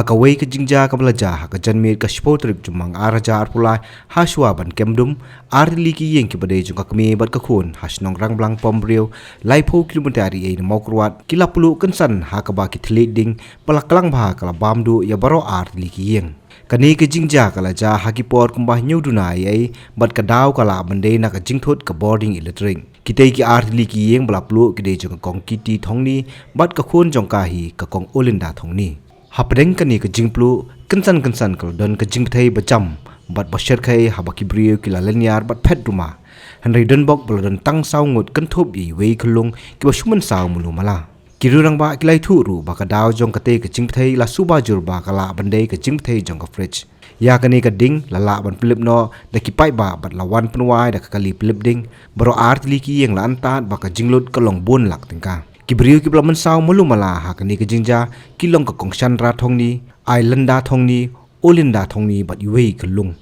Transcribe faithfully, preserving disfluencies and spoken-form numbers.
Ha kawei ka jingjia kaba la jia ha ka janmiet ka shiphew tarik Jymmang ar hajar arphew lai, ha shuwa ban kem dum, ar tylli ki ïing kiba dei jong ka kmie bad ka khun ha shnong Rangblang Pambriew, laiphew kilometer ïa na Mawkyrwat, ki la pluh kynsan ha kaba ki thylliej ding ba la klang bha ka la bam duh ïa baroh ar tylli ki ïing. Kane ka jingjia ka la jia ha ki por kumba hynñiew duna ïa, bad ka daw ka lah ban dei na ka jingthut ka bording electric. Kitei ki ar tylli ki ïing ba la pluh ki dei jong ka Kong Kitty Thongni bad ka khun jong ka hi ka Kong Olinda Thongni. Hapdeng kane ka jingpluh, kynsan kynsan ka la don ka jingbthei ba jam bad ba shyrkhei haba ki briew ki la lyniar bad phet ruma. Hynrei donbok ba la don tang saw ngut kynthup ïa iwei i khyllung kiba shu mynsaw malu mala. Ki riew rangbah ki la ïathuh ruh ba ka daw jong katei ka jingbthei la suba jur ba ka lah ban dei ka jingbthei jong ka fridge. Ïa kane ka ding la lah ban pynlip noh da ki paidbah bad la wan pynwai da ka kali pynlip ding. Baroh ar tylli ki ïing la antad ba ka jinglut ka long bun lak tyngka. Ki briew kiba la mynsaw malu mala ha kane ka jingjia ki long ka Kong Shandra Thongni, Ailanda Thongni, Olinda Thongni bad iwei i khyllung.